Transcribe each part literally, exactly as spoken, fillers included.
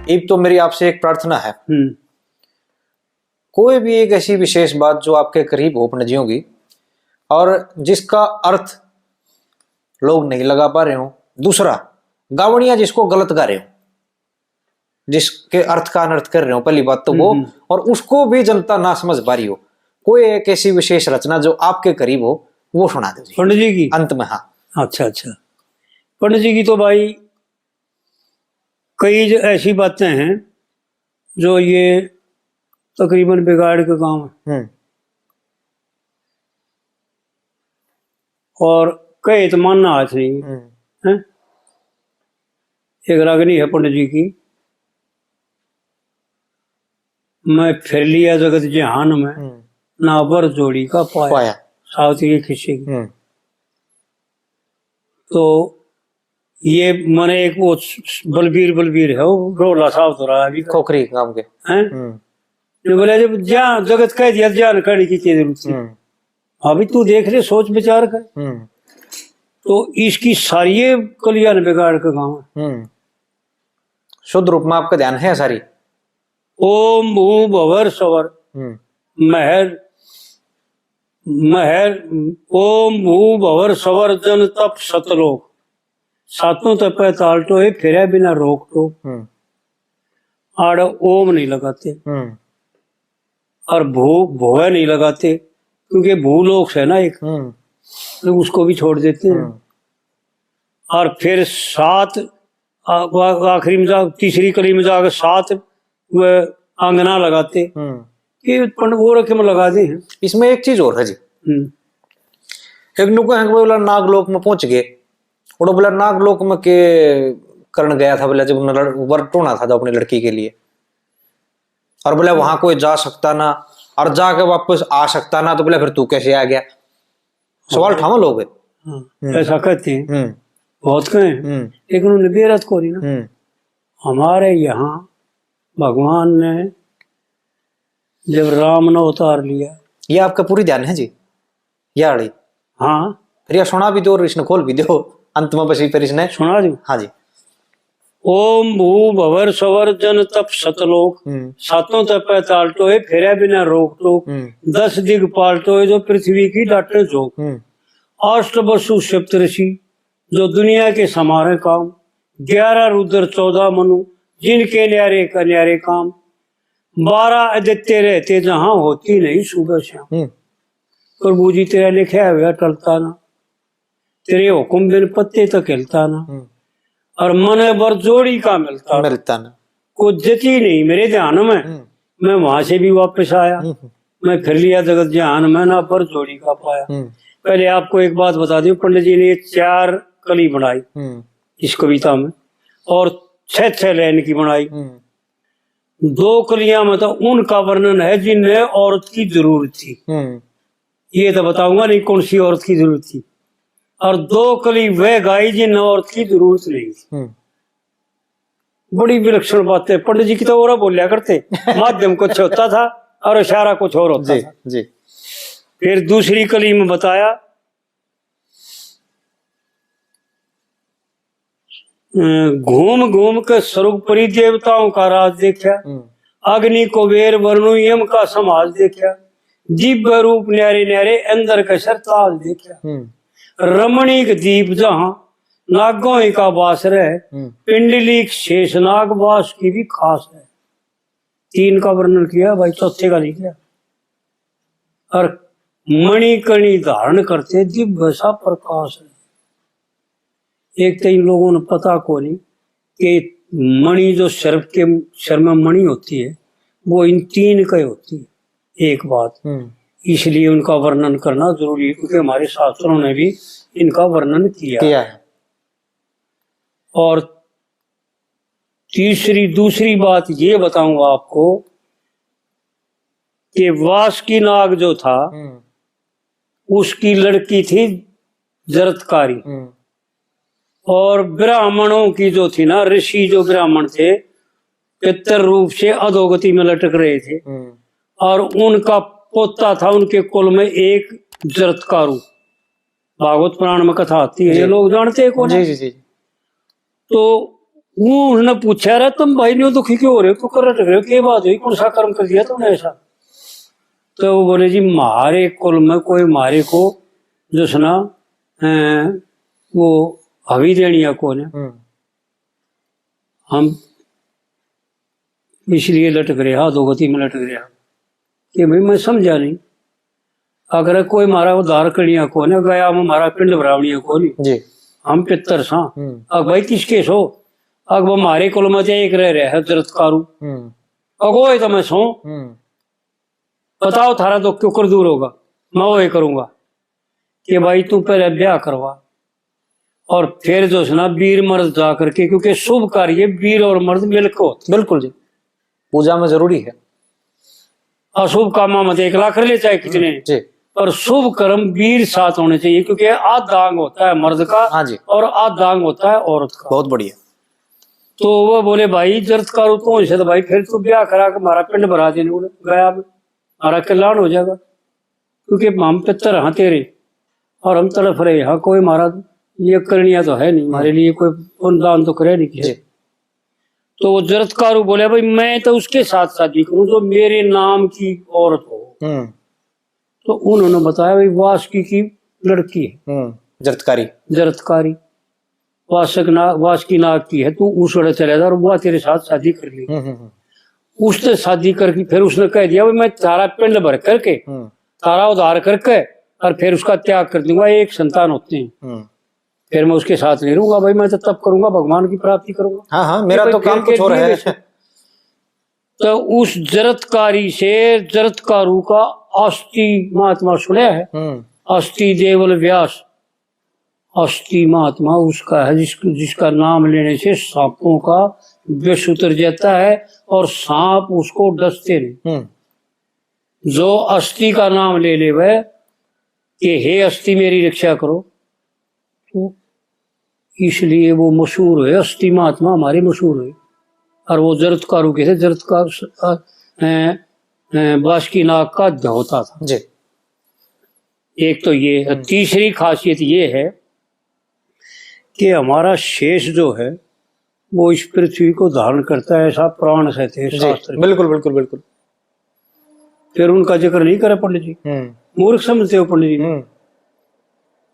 इब तो मेरी आपसे एक प्रार्थना है। हम्म। कोई भी एक ऐसी विशेष बात जो आपके करीब हो पंडित जियों की, और जिसका अर्थ लोग नहीं लगा पा रहे हो, दूसरा गावणिया जिसको गलत गा रहे हो, जिसके अर्थ का अनर्थ कर रहे हो, पहली बात तो वो, हम्म, हम्म। और उसको भी जनता ना समझ पा रही हो, कोई एक ऐसी विशेष रचना जो आपके करीब हो, वो सुना दो जी। पंडित जी की? अंत में, हाँ। अच्छा, अच्छा। पंडित जी की तो भाई कई ज-, ऐसी बातें हैं जो ये तकरीबन बिगाड़ के काम है। हम्म। और कहे तो मानना हाथ नहीं। हम्म। हैं? एक रागनी है पंडित जी की, मैं फिर लिया जगत जहान में, हम्म। ना बर जोड़ी का पाया। पाया। सावित्री के खिस्से की। हम्म। तो ये मने एक वो स-, स-, बलबीर, बलबीर है, वो रोला साहब तो रहा अभी। खोखरी गांव के। हैं? हम्म। ये बोले, जब जहाँ जगत कह दिया, जहाँ कहने की क्या जरूरत थी? हम्म। अभी तू देख ले, सोच विचार कर। हम्म। तो इसकी सारी ये कलियां ने बिगाड़ के गाँव। हम्म। शुद्ध रूप में आपका ध्यान है सारी? ओम भू भवर सवर। हम्म। महर, महर, ओम भू भवर सवर जन तप सतलोक। सातों तपै तालटो है, फिरै बिना रोक टोक। हम्म। आड़ ओम नहीं लगाते। हम्म। और भू, भोए नहीं लगाते, क्योंकि भूलोक है ना एक, हम्म। तो उसको भी छोड़ देते हैं। हम्म। और फिर सात, आ-, आ-, आखिरी में जा, तीसरी कली में जाकर सात वह आंगना लगाते। हम्म। ये पंड वो रखे में लगा दे हैं। इसमें एक चीज और है जी। हम्म। एक नुका है कि बोला नागलोक में पहुंच गए, और बोला नागलोक में के करण गया था, बोला जब उन्हें लड़-, वर टोना था तो अपनी लड़की के लिए, और बोला वहां कोई जा सकता ना, और जाके वापस आ सकता ना, तो बोला फिर तू कैसे आ गया? सवाल हाँ। ठावा लोग। हाँ, हम्म। ऐसा कहते हैं। हम्म। बहुत कहे हैं। हम्म। लेकिन उन्हें बेरत को नहीं ना। हम्म। हमारे यहाँ भगवान ने जब राम ने अवतार लिया। ये आपका पूरी ध्यान है जी, ये वाली? हाँ। फिर ये सुना भी दो और इसने खोल भी दो, अंत में बस फिर इसने। सुना दो। हाँ जी। ओम भू भवर सवर जन तप सतलोक, हम्म। सातों तपै तालटो है, फेरा बिना रोक टोक, हम्म। दस दिग पालटो है, जो पृथ्वी की डाटन झोंक। हम्म। अष्ट वसु सप्तऋषि, जो दुनिया के समारे काम, ग्यारह रुद्र चौदह मनु, जिनके न्यारे का न्यारे काम, बारह आदित्य रहते जहां, होती नहीं सुबह शाम। हम्म। प्रभु जी तेरा लिखा हुआ टलता ना, तेरे हुक्म बिन पत्ते तक हिलता ना, हम्म। और मने बर जोड़ी का मिलता ना। मिलता ना। कुछ जची नहीं मेरे ध्यान में, हम्म। मैं वहां से भी वापस आया। हम्म। मैं फिर लिया जगत जहान में, ना बर जोड़ी का पाया। हम्म। पहले आपको एक बात बता दूं, पंडित जी ने ये चार कली बनाई हम्म। इस कविता में, और छह छह लाइन की बनाई। हम्म। दो कलियां में तो उनका वर्णन है जिन्हें औरत की जरूरत थी। हम्म। ये तो बताऊंगा नहीं कौन सी औरत की जरूरत थी, और दो कली वह गाई जिन्हें औरत की जरूरत नहीं थी। हम्म। बड़ी विलक्षण बातें। पंडित जी की तो और बोलिया करते, माध्यम कुछ होता था और इशारा कुछ और होता जी, था। जी। फिर दूसरी कली में बताया, अ, घूम घूम के स्वर्ग परी देवताओं का राज देखा, हम्म। अग्नि कुबेर वरुण यम का समाज देखा, दिव्य रूप न्यारे न्यारे अंदर के सरताज देखा। हम्म। रमणीक दीप जहां नागों का वास रहे, हम्म। पिंडलीक शेष नाग वास की भी खास है। तीन का वर्णन किया भाई, चौथे का नहीं किया। और मणिकर्णी धारण करते दिव्य सा प्रकाश है। एक तो इन लोगों ने पता को नहीं कि मणि जो सिर के, सिर में मणि होती है, वो इन तीन का ही होती है। एक बात, हम्म। इसलिए उनका वर्णन करना जरूरी है, क्योंकि हमारे शास्त्रों ने भी इनका वर्णन किया किया है। है। और तीसरी, दूसरी बात ये बताऊंगा आपको कि वासुकी नाग जो था, हम्म। उसकी लड़की थी जरत्कारी। हम्म। और ब्राह्मणों की जो थी ना, ऋषि जो ब्राह्मण थे, पितर रूप से अधोगति में लटक रहे थे। हम्म। और उनका पोता था उनके कुल में एक जरत्कारु। भागवत पुराण में कथा आती है, ये जी। लोग जानते हैं कौन है? जी, जी, जी। तो वो उसने पूछा, "अरे तुम भाई न्यू दुखी क्यों हो रहे हो, क्यों कर रटक रहे हो, क्या बात हुई, कौन सा कर्म कर दिया तुमने ऐसा?" तो वो बोले, "जी, म्हारे कुल में कोई म्हारे को जो है ना, अ, वो हवी देनी है कौन है, हम्म। हम इसलिए लटक रहे, अधोगति में लटक रहे कि भाई मैं समझा नहीं, अगर कोई म्हारा उद्धार करिया कौन है, गया में म्हारा पिंड भरावनिया कौन है, जी। हम पितर सा, हम्म। अब भाई किसके सो, अब वो म्हारे कुल में तो एक रह रहा है जरतकारु, हम्म। अगो है तो मैं सो, हम्म। बताओ थारा दुख क्यों कर दूर होगा, मैं वो ये करूंगा कि भाई तू पहले ब्याह करवा और फिर जो है ना वीर मर्द जा करके, क्योंकि शुभ कार्य वीर और मर्द मिलकर होते हैं। बिल्कुल जी, पूजा में जरूरी है। अशुभ कामों में तो एकला कर ले चाहे कितने, जी। पर शुभ कर्म वीर साथ होने चाहिए, क्योंकि आधा अंग होता है मर्द का, हाँ जी। और आधा अंग होता है औरत का। बहुत बढ़िया। तो वो बोले, "भाई जरतकारु तो से तो भाई फिर तू ब्याह करा के हमारा पिंड भरा देने, बोले, गया में हमारा कल्याण हो जाएगा, क्योंकि हम पितर हाँ तेरे और हम तड़फ रहे हाँ, कोई हमारा ये करनिया तो है नहीं, हमारे लिए कोई पुण्य दान तो करे नहीं किसी।" जी। तो वो जरतकारु बोले, "भाई मैं तो उसके साथ शादी करूं जो मेरे नाम की औरत हो।" हम्म। तो उन्होंने बताया, "भाई वासुकी की लड़की है।" हम्म, जरतकारी। जरतकारी। वासक ना-, वासुकी नाग की है, तू उस ओड़े चले जा और वह तेरे साथ शादी कर ली। हम्म, हम्म, हम्म। उसने शादी करके फिर उसने कह दिया, "भाई मैं तारा पिंड भर करके, हम्म। तारा उद्धार करके और फिर उसका त्याग कर दूंगा, एक संतान होते हैं।" हम्म। फिर मैं उसके साथ नहीं रहूंगा भाई, मैं तो तप करूंगा, भगवान की प्राप्ति करूंगा। हाँ, हाँ, मेरा ये तो कोई काम खेल कुछ और खेल है। नहीं है। तो उस जरतकारी से जरतकारु का अस्ति महात्मा सुना है? हम्म। अस्ति देवल व्यास, अस्ति महात्मा उसका है जिस-, जिसका नाम लेने से सांपों का विष उतर जाता है और सांप उसको डसते नहीं। हम्म। जो अस्ति का नाम ले लेवे कि हे अस्ति मेरी रक्षा करो, तो इसलिए वो मशहूर हुए, अस्ति महात्मा हमारे मशहूर हुए। और वो जरतकारु के थे, जरतकार स-, अ, अ, अ, बासुकी नाग का धोता था। जी। एक तो ये है। हम्म। तीसरी खासियत ये है कि हमारा शेष जो है, वो इस पृथ्वी को धारण करता है, ऐसा पुराण से थे जी, शास्त्र में। बिल्कुल, बिल्कुल, बिल्कुल। फिर उनका जिक्र नहीं करे पंडित जी। हम्म। मूर्ख समझते हो पंडित जी ने। हम्म।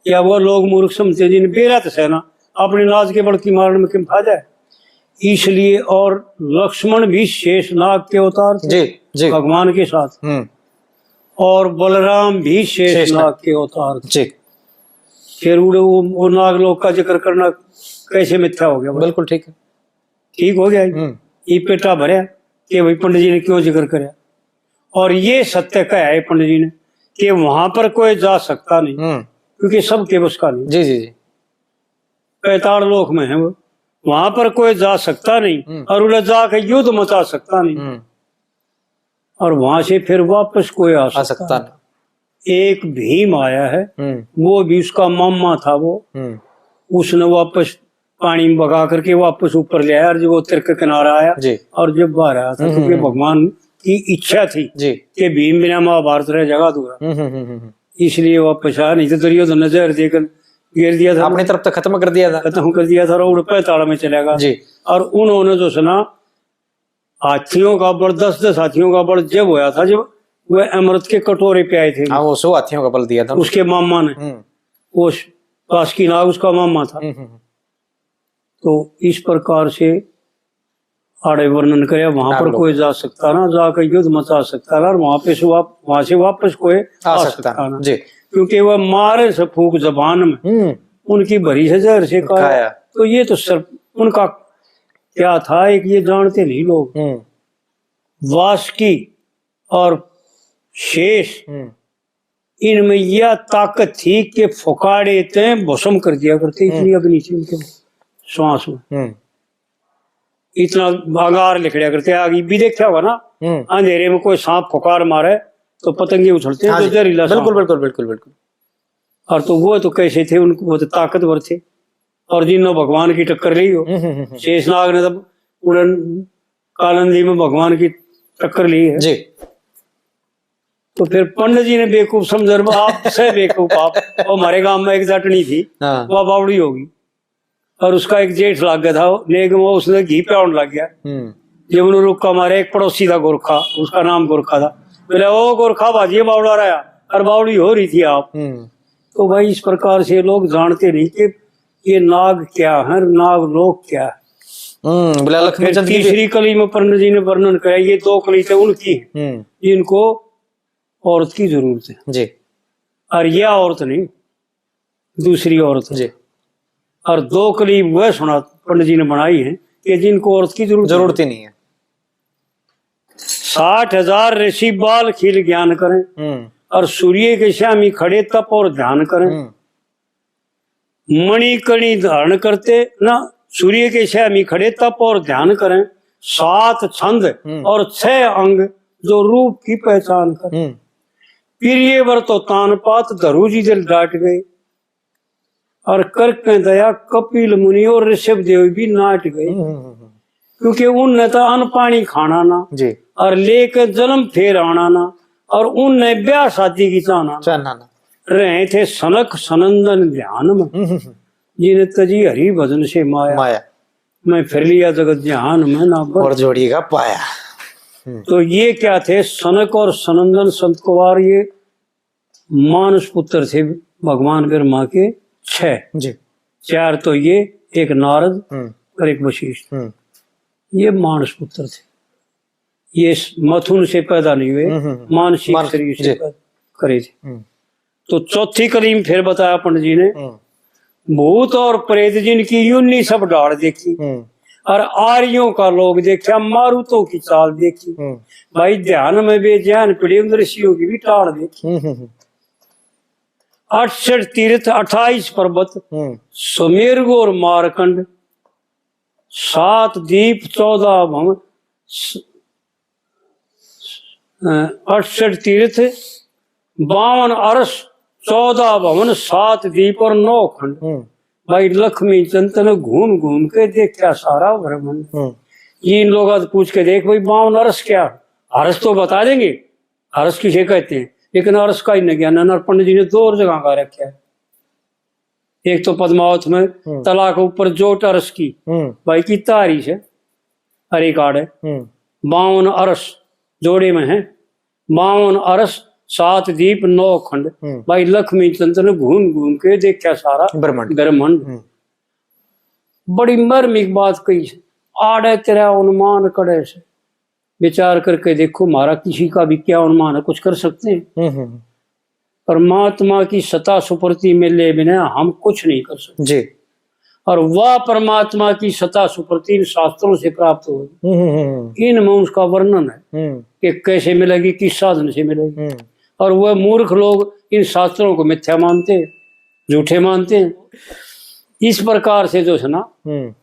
या वो लोग मूर्ख समझते हैं जिन बेरा तो है ना, अपने नाज के बल की मारण में किम फायदा है। इसलिए और लक्ष्मण भी शेष नाग के अवतार थे जी, जी। भगवान के साथ। हम्म। और बलराम भी शेष शेष नाग। नाग के अवतार थे। जी। फिर उड़े वो, वो नागलोक का जिक्र करना कैसे मिथ्या हो गया भाई? बिल्कुल ठीक है। ठीक हो गया। हम्म। ये पेटा भरया कि भाई पंडित जी ने क्यों जिक्र करया। और ये सत्य कहा है पंडित जी ने कि वहां पर कोई जा सकता नहीं, हम्म। क्योंकि सबके बस का नहीं। जी, जी, जी। पैताल लोक में है वो, वहां पर कोई जा सकता नहीं, हम्म। और उड़े जाके युद्ध मचा सकता नहीं। हम्म। और वहां से फिर वापस कोई आ आ सकता सकता नहीं। नहीं। एक भीम आया है, हम्म। वो भी उसका मामा था वो, हम्म। उसने वापस पानी में बगा करके वापस ऊपर ले आया, और जब वो तिरक किनारा आया जी। और जब बाहर आया था, हम्म, तो हम्म, ये हम्म। भगवान की इच्छा थी जी। कि भीम बिना महाभारत रह जाएगा अधूरा। हम्म, हम्म, हम्म, हम्म। इसलिए वापस आया, नहीं तो दुर्योधन ने जहर देकर गिर दिया था। अपनी तरफ तो खत्म कर दिया था। खत्म कर दिया था, और उड़ पैताल में चला गया। जी। और उन्होंने जो सुना, हाथियों का बल, दस दस हाथियों का बल जब होया था, जब वह अमृत के कटोरे पे आए थे, हाँ, वो सौ हाथियों का बल दिया था। उसके मामा ने, हम्म। वो बासुकी नाग उसका मामा था। हम्म, हम्म, हम्म। तो इस प्रकार से आड़े वर्णन करे, वहां पर नागलोक। कोई जा सकता ना, जाकर युद्ध मचा सकता ना, और वहां पे से वाप-, वहां से वापस कोई आ आ सकता सकता ना। ना। जी। क्योंकि वह मारे से फूक जबान में, हम्म। उनकी भरी से जहर से काया। काया। तो ये तो सर उनका क्या था, एक ये जानते नहीं लोग। हम्म। वासुकी और शेष, हम्म। इनमें यह ताकत थी कि फुकाड़े ते भस्म कर दिया करते, इतनी हम्म। अग्नि थी उनके श्वास में। हम्म। इतना अंगार लिखड़िया करते, आग भी देखा होगा ना, हम्म। अंधेरे में कोई सांप फुकार मारे तो पतंगे उछलते हैं, हाँ तो जी। जहरीला सांप। बिल्कुल, बिल्कुल, बिल्कुल, बिल्कुल। और तो वो तो कैसे थे, उनको, वो तो ताकतवर थे। और जिन्होंने भगवान की टक्कर ली हो, हम्म, हम्म, हम्म, हम्म। शेषनाग ने तब उड़न कालंदी में भगवान की टक्कर ली है। जी। तो फिर पंडित जी ने बेवकूफ समझ, आप से बेवकूफ आप। वो हमारे गांव में एक जटनी थी, हाँ। वो बावड़ी होगी। और उसका एक जेठ लाग गया था नेग में, उसने घी प्यावण लग गया। जब उन्होंने रुक्का मारा, एक पड़ोसी था गोरखा, उसका नाम गोरखा था, बोले, "ओ गोरखा, भाजी बावड़ा रहा, और बावड़ी हो रही थी आप।" तो भाई, इस प्रकार से लोग जानते नहीं कि ये नाग क्या है, नाग लोक क्या है। हम्म, बोला और लक्ष्मी फिर चंद की भी- तीसरी कली में पंडित जी ने वर्णन कराया, ये दो कली तो उनकी है, हम्म। जिनको औरत की जरूरत है। जी। और यह औरत नहीं, दूसरी औरत है। जी। और दो कली वह सुना पंडित जी ने बनाई है कि जिनको औरत की जरूरत जरूरत ही नहीं है। साठ हजार ऋषि बाल खील ज्ञान करें, हम्म। और सूर्य के श्यामी खड़े तप और ध्यान करें। हम्म। मणि कणी धारण करते ना, सूर्य के श्यामी खड़े तप और ध्यान करें, सात छंद हम्म। और छह अंग जो रूप की पहचान करें। हम्म। प्रिय वर तो तान पात धरू जी दिल डाट गए, और करके दया कपिल मुनि और ऋषभ देव भी नाट गए। हम्म, हम्म, हम्म। क्योंकि उनने तो अन्न पानी खाना ना, जी। और लेके जन्म फेर आना ना, और उनने ब्याह शादी की चाहना ना। चाहना ना। रहे थे सनक सनंदन ध्यान में, हम्म, हम्म, हम्म। जिन्हें तजी हरि भजन से माया। माया। मैं फिर लिया जगत जहान में ना बर। और जोड़ी का पाया। हम्म। तो ये क्या थे, सनक और सनंदन संत कुमार, ये मानस पुत्र थे भगवान ब्रह्मा के छह। जी। चार तो ये, एक नारद हम्म। और एक वशिष्ठ। हम्म। ये मानस पुत्र थे, ये स-, मथुन से पैदा नहीं हुए, हम्म, हम्म, हम्म। मानसिक मानस-, शरीर से जी। पैदा करे थे। हम्म। तो चौथी कली में फिर बताया पंडित जी ने, हम्म। भूत और प्रेत जिनकी योनि सब ढाल देखी, हम्म। और आर्यों का लोक देखा, मारुतों की चाल देखी। हम्म। भाई, ध्यान में बेचैन पड़े उन ऋषियों की भी टाल देखी। हम्म, हम्म, हम्म। अड़सठ तीर्थ, अट्ठाईस पर्वत, हम्म। सुमेरु और मारकंड, सात दीप, चौदह भवन, स-, अ, अड़सठ तीर्थ, बावन अरस, चौदह भवन, सात दीप और नौ खंड। हम्म। भाई, लक्ष्मी चंद ने घूम घूम के देखा सारा ब्रह्मांड। हम्म। ये इन लोगों से पूछ के देख भाई, बावन अरस क्या? अरस तो बता देंगे, अरस किसे कहते हैं, लेकिन अरस का ही नहीं ज्ञान। और पंडित जी ने दो और जगह का रखा है। एक तो पद्मावत में हम्म। तला के ऊपर जोट अरस की, हम्म। भाई, कितना हरीस है, हरी काड़ है। हम्म। बावन अरस जोड़े में है, बावन अरस, सात दीप, नौ खंड। हम्म। भाई, लक्ष्मी चंद ने घूम घूम के देखा सारा ब्रह्मांड। ब्रह्मांड। हम्म। बड़ी मार्मिक बात कही से, आड़े तेरा अनुमान कड़े से। विचार करके देखो, हमारा किसी का भी क्या अनुमान है, कुछ कर सकते हैं? हम्म, हम्म। परमात्मा की सता सुप्रति मिले बिना हम कुछ नहीं कर सकते। जी। और वह परमात्मा की सता सुप्रति इन शास्त्रों से प्राप्त होगी। हम्म, हम्म, हम्म। इनमें उसका वर्णन है हम्म। कि कैसे मिलेगी, किस साधन से मिलेगी। हम्म। और वह मूर्ख लोग इन शास्त्रों को मिथ्या मानते हैं, झूठे मानते हैं। इस प्रकार से जो है ना, हम्म।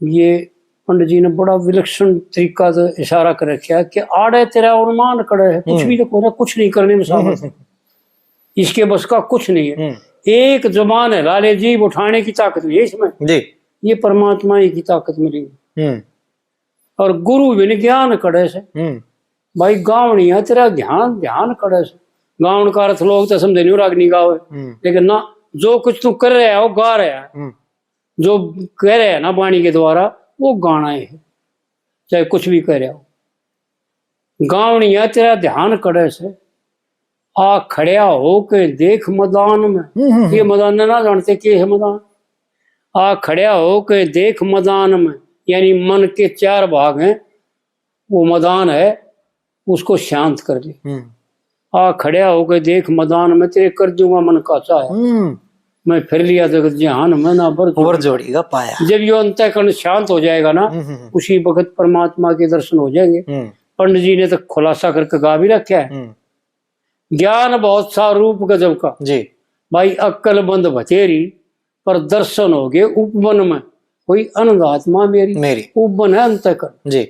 ये पंडित जी ने बड़ा विलक्षण तरीका से इशारा कर रखा है कि आड़े तेरा अनुमान कड़े है, कुछ हम्म। भी तो कोई ना, कुछ नहीं करने में सामर्थ्य। हम्म। इसके बस का कुछ नहीं है। हम्म। एक जबान है, लाले जीभ उठाने की ताकत नहीं है इसमें। जी। ये परमात्मा ही की ताकत मिली। हम्म। और गुरु बिन ज्ञान कड़े से। हम्म। भाई, गावणिया तेरा ध्यान, ध्यान कड़े से। गावण का अर्थ लोग तो समझे नहीं, रागनी गावे। हम्म। लेकिन ना, जो कुछ तू कर रहा है, वो गा रहा है। हम्म। जो कह रहे हैं ना वाणी के द्वारा, वो गाना है, चाहे कुछ भी कह रहे हो। गावणिया तेरा ध्यान कड़े से, आ खड़या हो के देख मैदान में। हम्म, हम्म, ये हम्म। मैदान ना जानते के है मैदान। आ खड़या हो के देख मैदान में, यानी मन के चार भाग हैं, वो मैदान है, उसको शांत कर ले। हम्म। आ खड़ा होके देख मैदान में, तेरे कर दूंगा मन का चाह। हम्म। मैं फिर लिया जगत जहान में ना बर बर जोड़ी। जोड़ी का पाया। जब यो अंतःकरण शांत हो जाएगा ना, हम्म, हम्म, हम्म। उसी वक्त परमात्मा के दर्शन हो जाएंगे। हम्म। पंडित जी ने तो खुलासा करके गा भी रखा है। हम्म। ज्ञान बहुत सा रूप गजब का। जी। भाई अक्ल बंद बतेरी, पर दर्शन हो गए उपवन में, कोई अनंग आत्मा मेरी। मेरी। उपवन है अंतःकरण। जी।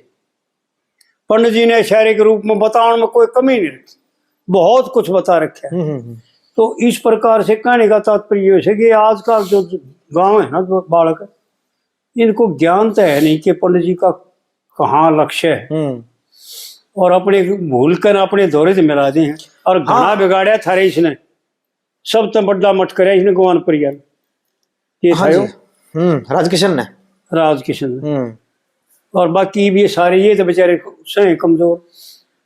पंडित जी ने इशारे के रूप में बताने में कोई कमी नहीं रखी, बहुत कुछ बता रखा है। हम्म, हम्म, हम्म। तो इस प्रकार से कहने का तात्पर्य ये है कि आजकल जो गांव है ना, जो बालक, इनको ज्ञान तो है नहीं कि पंडित जी का कहाँ लक्ष्य है। हम्म। और अपने भूल कर अपने दौरे से मिला दे हैं। और घना हाँ। बिगाड़ा थारे इसने, सब तो बड़ा मठ करे इसने गवान परिया। ये हाँ थायो जी। हम्म, राजकिशन ने। राजकिशन ने। हम्म। और बाकी भी सारे ये तो बेचारे सही कमजोर,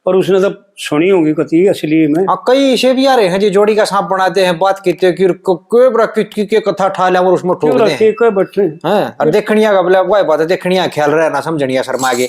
पर उसने तो सुनी होगी कति असली में। हाँ, कई ऐसे भी आ रहे हैं जो जोड़ी का सांप बनाते हैं, बात करते हैं कि को- कोई बड़ा की, की, की कथा ठा लिया और उसमें ठोक दे हैं। के बैठे हैं। हैं, और देखनिया का बोला, वही बात है, देखनिया ख्याल रहे ना, समझनिया शर्मा के।